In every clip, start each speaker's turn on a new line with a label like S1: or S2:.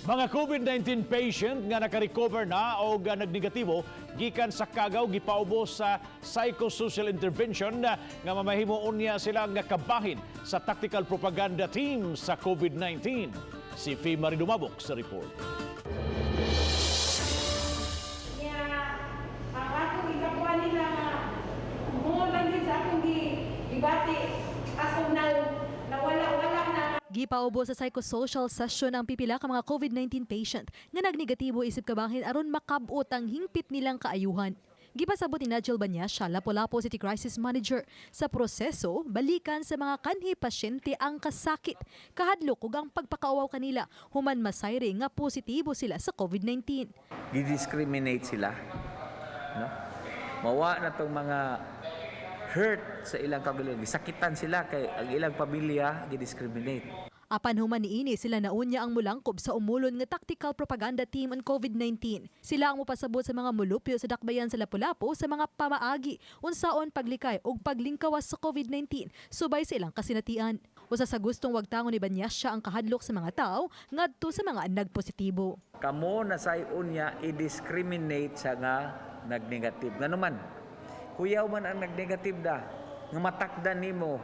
S1: Mga COVID-19 patient nga naka-recover na o nagnegatibo gikan sa Kagaw gipaubos sa psychosocial intervention na nga mamahimo unya sila nga kabahin sa tactical propaganda team sa COVID-19. Si Fe Marie Dumabok sa report.
S2: Nya ang akong ikakuha nila nga mo lang din sa akong gibati as of now nawala, wala na.
S3: Gipaubo sa psychosocial session ang pipila ka mga COVID-19 patient nga nagnegatibo isip kabahin aron makabot ang hingpit nilang kaayuhan. Gipasabot ni Nigel Banyasya, Lapu-Lapu City Crisis Manager, sa proseso, balikan sa mga kanhi pasyente ang kasakit, kahadlok ug ang pagpakauwaw kanila human masayri nga positibo sila sa COVID-19.
S4: Gidiscriminate sila, no? Mawa na tong mga hurt sa ilang kaugalingon. Gisakitan sila kay ang ilang pamilya gidiscriminate.
S3: Apan human niini, sila naunya ang mulangkob sa umulon nga tactical propaganda team on COVID-19. Sila ang mupasabot sa mga mulupyo sa dakbayan sa Lapu-Lapu sa mga pamaagi unsaon paglikay ug paglingkawas sa COVID-19 subay sa ilang kasinatian. Usa sa gustong wagtangon ni Banyasya ang kahadlok sa mga tao ngadto sa mga nagpositibo.
S4: Kamo na sayon niya i-discriminate sa nga nagnegative. Ngano man? Kuyaw man ang nagnegative da. Nga matakdan nimo,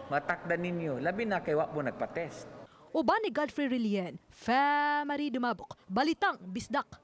S4: matakdan ninyo. Labi na kay wa mo nagpa-test.
S3: Uban ni Godfrey Relien, Fe Marie Dumabok, Balitang Bisdak.